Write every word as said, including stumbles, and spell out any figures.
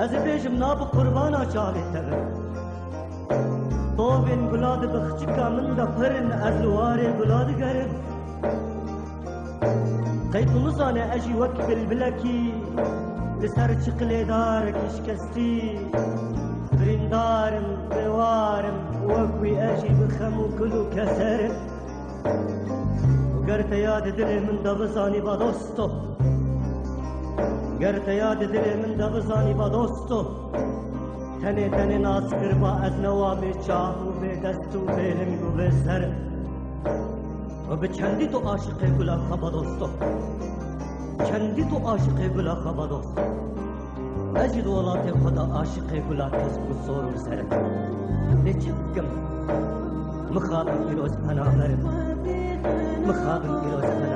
Ez ê bêjim na bi qurbana çavê te bim. Tovên gula di bixçika min de pir in, ez li warê gula digerim. Qey tu nizane ez jî wek bilbilekî li ser çiqilê darekî şikestî birîndar im, bêwar im, wek wî ez jî bi xem û kul û keser im. Û ger te ya di dilê min de bizanî ba dosto, ger te ya di dilê min de bizanî ba dosto, tenê tenê nas kir ba ez ne wa bê çav û bê dest û bê ling û bê ser im. Tu bi çendî tu aşiqê gula xwe ba dosto. Çendî tu aşiqê gula xwe ba dosto. Ez jî di welatê xwe de aşiqê gula kesk û sor û zer im. Lê çi bikim? Mixabin îro ez penaber im. Mixabin îro ez penaber im.